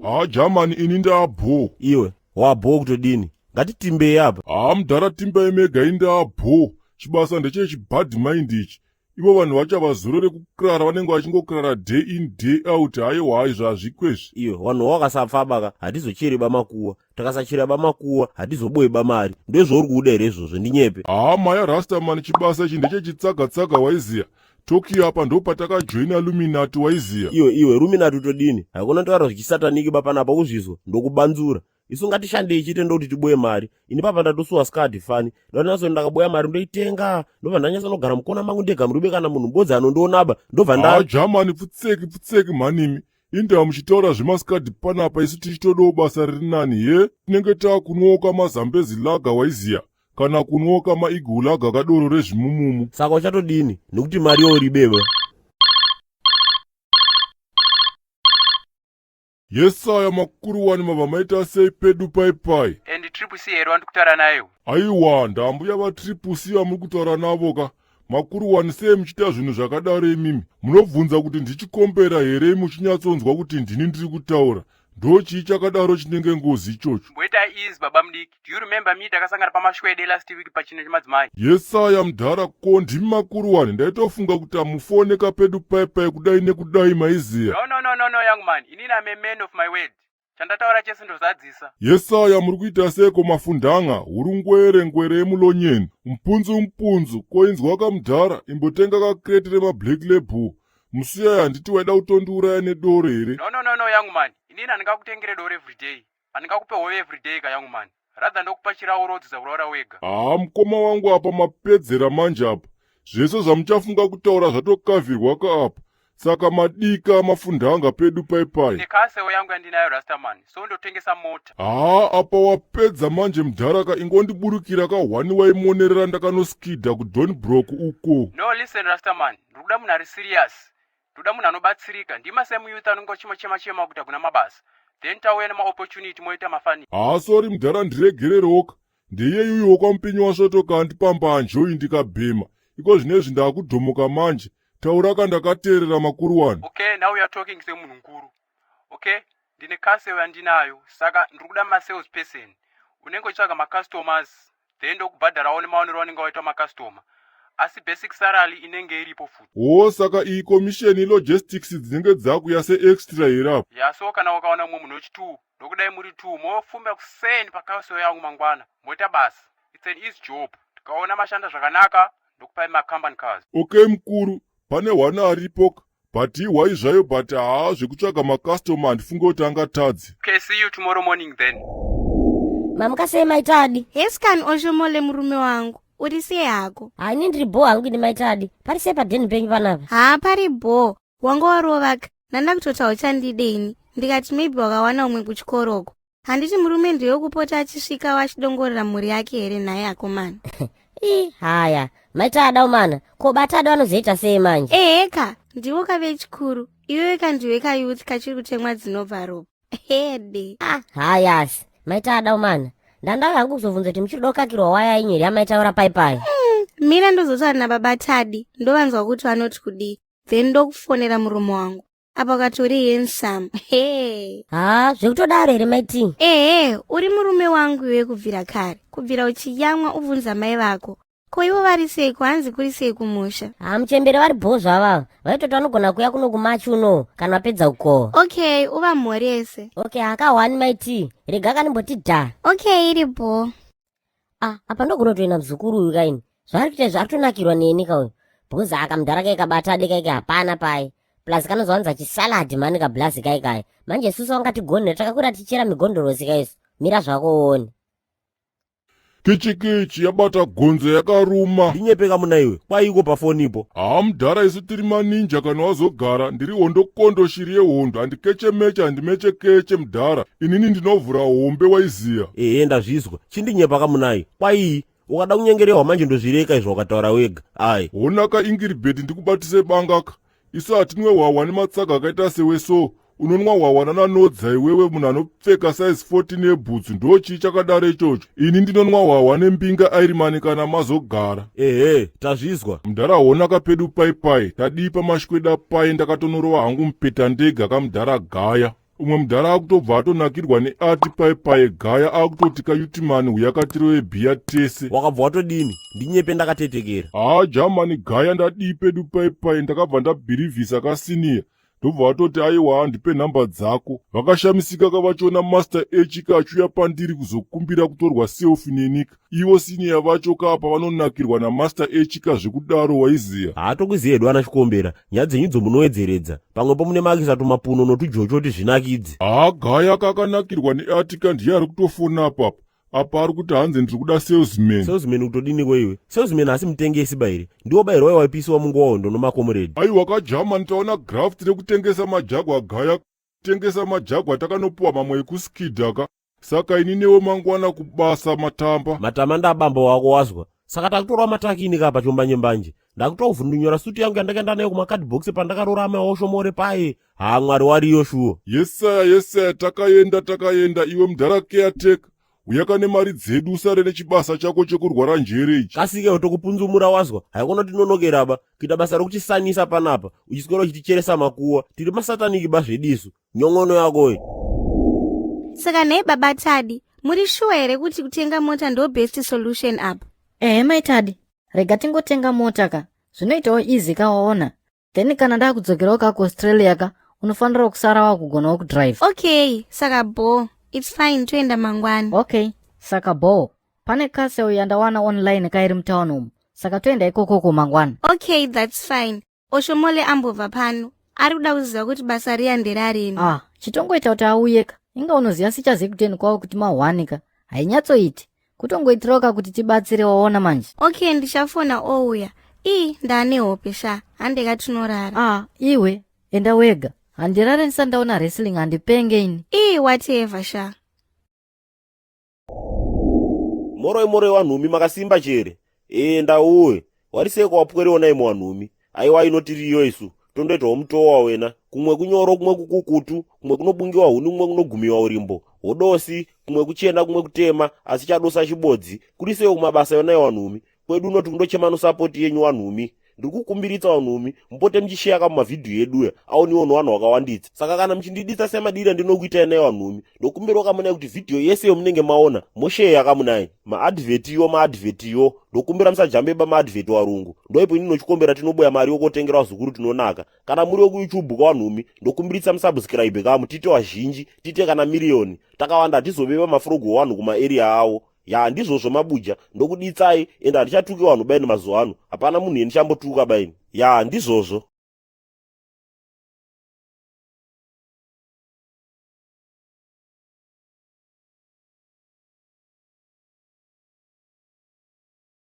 Haa jamani ini ndaabhoo. Iwe wabhoo kutodini? Ngatitimbei apa. Haa mudhara timbai mega ini ndaabhoo. Chibasa ndechechibad mind ichi. Ivo vanhu vachavazorore kukrara vanenge vachingokrara day in day out haiwa hai zvazvikwezvi. Iwe wanhu wakasapfaba ka hatizocheriba makuwa. Takasachera makuwa hatizoboiba mari. Ndozvauri kuda here izvozvo ndinyepe. Haa maya rastaman chibasa ichi ndechechitsaga tsaga waiziya. Tokyo apa ndopatakajoina Luminati waiziya. Iwe iwe Luminati utodini? Haikona taura zvichisataniki ba panapa kuzvizwa ndokubanzura. Isu ngatishandei chete ndokuti tiboye mari. Ini papa ndatosuwa skadi fani. Ndonatso ndakaboya mari ndoitenga. Ndobva ndanyatsa nogara mukona mangu ndega muribe kana munhu mbodzi anondionaba. Ndobva nda Haa jamani pfutseki pfutseki mhanimi. Indawa muchitaura zvemaskadhi panapa isu tichitodawo basa riri nani he tinenge taakunwoka mazambezi lager waiziya kana kunwoka maeagle lager kadoro rezvimumumu. Saka uchatodini nekuti mari youribeba. Yesaya makuruwani mabva maita sei pedu pai pai. And Triple C here wandiri kutaura naye uyu? Aiwa ndambuya vaTriple C vamuri kutaura navo ka. Makuruwani sei muchiita zvinhu zvakadaro imimi? Munobvunza kuti ndichikombera here muchinyatsonzwa kuti ndini ndiri kutaura? Ndochii chakadaro chinenge ngozi ichocho? Mboita easy baba mudiki. Do you remember me takasangana pamashwede last week pachino chemadzimai? Yesaya mudhara ko ndimi makuruwani ndaitofunga kuti amufoneka pedu pai pai kudai nekudai maiziya. No no no no no young man, inini I'm a man of my word. Chandataura chese ndozadzisa. Yesaya muri kuita seiko mafundanga hurungwere ngwere yemulonyeni mpunzu mpunzu ko inzwaka mudhara imbotenga kakreti remablack label musiyai handiti waida kutondiuraya nedoro here No no no no young man, inini handingakutengere doro everyday. Handingakupe hove everyday ka young man. Rather ndokupa chirauro wodzidza kuraura wega. Haa mukoma wangu apa mapedzera manje apa zvese zvamuchafunga kutaura zvatokavhirwa ka apa saka madika mafundanga pedu pai pai. Ndine car sale yangu yandinayo Rastaman so ndotengesa mota. Haa apa wapedza manje mdhara ka ingondiburukira ka hwani waimonerera ndakanoskidha kuDonnybrook uko. No listen Rastaman ndiri kuda munhu ari serious ndoda munhu anobatsirika ndima same youth anonge uchimochema chema kuti hakuna mabasa then tauya nemaopportunity moita mafani. Haa sorry mdhara ndiregereroka ndeyeyuyu wokwaMupinyi wasvotoka andipamba anjoyi ndikabhema iko zvinezvi ndakudhomoka manje tauraka ndakateerera makuru wani. Okay now you're talking semunhu mukuru okay ndine castle yandinayo saka ndiri kuda masales person unenge uchitsvaga macustomers then ndokubhadharawo nemaonero anenge waitwa macustomer asi basic salary inenge iripo futi. Hoo saka iyi commission ilogistics dzinenge dzakuya seextra here apa? Ya so kana ukawana mumwe munhu wechi2 ndokudai muri 2 mofumba kuseni pacouncil yangu mangwana moita basa it's an easy job tikaona mashanda zvakanaka ndokupai macompany cars. Okay mukuru pane hwana aripoka but ihwai zvayo but haa zvekutsvaga macustomer handifunge kuti angatadze. Okay see you tomorrow morning then. Mamuka sei maitadi? Heskan Oshomole murume wangu. Uri sei hako? Haa ini ndiri bhoo hangu ini maitadi. Pari sei padheni penyu panapa? Haa pari bhoo. Wanga warovaka. Ndanda kutoti hauchandide ini. Ndikati maybe wakawana umwe kuchikoroko. Handiti murume ndiwe kupota achisvikawo achidongorera mhuri yake here nhai akomana? Ii haya. Maita ada umana. Ko bata ada vanozoita sei manje? Eheka, ndiwo kavechikuru. Iwewe ka ndiwe kayouth kachiri kutemwa dzinobva ropa. Hede. Ah, hayasi. Maita ada umana. Ndandauya hangu kuzobvunza kuti muchiri kuda kukakirwa waya inyu here yamaitaura pai pai. Mira ndozotaura nababa Tadi ndovanzwa kuti vanoti kudii then ndokufonera murume wangu. Apa ukati uri handsome. Hey. Haa, zvekutodaro here maiti? Ehe, uri murume wangu iwe kubvira kare. Kubvira uchiyamwa ubvunza mai vako. Ko ivo vari sei hanzi kuri sei kumusha? Haa, muchembere vari bhoo zvavo ava. Vaitoti vanogona kuuya kuno kumachi uno kana vapedza kukohwa. Okay, uvamhorese. Okay, akahwani maiti. Rega kanimboti dha. Okay, iri bhoo. Ah, apa ndogona kutoenda muzukuru uyu kaini. Zvaari kuita izvi ari kutonakirwa neni kauyu. Because aka mudhara kai kabata ade kaike hapana pai. Plus kanozowanza chisalad mani kablazi kai kai. Manje isusu wangatigonera takakura tichera migondorosi kaisu. Mira zvako uone. Kichikichi yabata gonzo yakaruma. Ndinyepeka muna iwe kwaiko pafonipo. Haa mudhara isu tiri maninja kana wazogara ndiri hondo kondo shiri yehondo handikechemeche handimechekeche mudhara inini ndinovhura hombe waiziya. Ehe ndazvizwa chindinyepa kamunai kwaii ukada kunyengerehwa manje ndozvireka izvo wakataura wega ai. Honaka Ingiribheti ndikubatise bangaka Isu hatinwe hwahwa nematsaga akaita sewe so unonwa hwahwa nananodza iwewe munhu anopfeka size 14 yebhutsu ndochii chakadaro ichocho ini ndinonwa hwahwa nembinga airimani kana mazogara. Ehe tazvizwa. Mudhara hona kapedu pai pai tadii pamashweda pai ndakatonorova hangu mupeta ndega kamudhara gaya. Umwe mudhara akutobva atonakirwa neati paipaye gaya akutoti kayutimani huyakatirove bhiya tese. Wakabva watodini? Ndinyepe ndakatetekera. Haa jamani gaya ndadii pedu paipai ndakabva ndabhirivhisa kasiniya ndobva vatoti aiwa handipe nhamba dzako. Vakashamisika ka vachiona Master H ka achiuya pandiri kuzokumbira kutorwa selfie nenika. Ivo senior vacho ka apa vanonakirwa naMaster H ka zvekudaro waiziya. Haa tokuziya hedu ana Chikombera, nyaya dzenyu idzo munowedzeredza. Pamwepo mune makisa tumapuno notujocho kuti zvinakidze. Haa gaya kakanakirwa neatika ndiye ari kutofona apapa. Apa ari kuti hanzi ndiri kuda salesman. Salesman kutodiniko iwe? Salesman haasi mutengesi ba here? Ndiwo ba here waiwa waipisiwa munguva hondo nomakomuredhi? Aiwa kaJaman taona graft rekutengesa majagwa gaya tengesa majagwa takanopuwa mamwe ekuskidha ka saka ini newe mangwana kubasa matamba. Matama ndabambo wako wazwa. Saka takutorwa matakini ka pachombanje mbanje. Ndakutokuvhundunyura sutu yangu yandakaenda nayo kumakadhibhokisi pandakaroora amai waoshomore paye. Haa Mwari wariyo shuwa. Yesaya yesaya takaenda takaenda iwe mudhara caretaker uyaka nemari dzedu usare nechibasa chako chekurwara njere ichi. Kasike utokupunzumura wazwa haikona tinonokera ba kuita basa rokutisanisa panapa uchiswera uchiticheresa makuwa tiri masataniki ba zvedisu nyon'ono yakoyo. Saka nhai baba Tadi, muri shuwa here kuti kutenga mota ndo best solution apa? Ehe mai Tadi, rega tingotenga mota ka zvinoitawo easy ka waona then kana ndakudzokerawo ka kuaustralia ka unofanirawo kusara wakugonawo kudrive. Okay, saka bho, it's fine toenda mangwana. Okay, saka bho, pane castle yandawana online ka iri mutown umu saka toenda ikokoko mangwana. Okay, that's fine. Oshomole ambobva pano ari kuda kuziva kuti basa riya nderarini. Ah, chitongoita kuti auyeka inga unoziva sichazekuteni kwavo kuti mahwani ka hainyatsoiti kutongoitirawo ka kuti tibatsire waona manje. Okay, ndichafona ouya. Ii, ndaane hope sha, handeka tinorara. Ah, iwe enda wega, handirare ndisati ndaona wrestling handipenge ini. Ii, whatever sha. Moroi moroi wanhumi makasimba chere ee ndauwe wariseko wapwere onai muwanhumi aiwa inotiriyo isu tondoitawo mutowa wena kumwe kunyoro kumwe kukukutu kumwe kunobungiwa huni kumwe kunogumiwa urimbo hodosi kumwe kuchena kumwe kutema asi chadosa chibodzi kurisewo kumabasa yonai wanhumi kwedu unoti kundochema nosapoti yenyu wanhumi ndiri kukumbiritsa vanhumi mupote muchisheya ka mumavhidhiyo eduya aoniwo nevanhu vakawanditsa saka kana muchindiditsa semadira ndinokuitai naye vanhumi ndokumbirawo kamunai kuti vhidhiyo yese yomunenge maona mosheya kamunai maadvhetiyo maadvhetiyo ndokumbira musajambeba maadvheti warungu ndoipo ini nochikombera tinoboya mari yokotengera vazukuru tinonaka kana muri wekuyoutube kawanhumi ndokumbiritsa musubscribe kamu tiite wazhinji tiite kana miriyoni takawanda hatizobeba mafrogo wanhu kumaarea awo Ya ndizvozvo mabuja ndokuditsai ende handichatuki vanhu baini mazuva ano hapana munhu yendichambotuka baini ya ndizvozvo.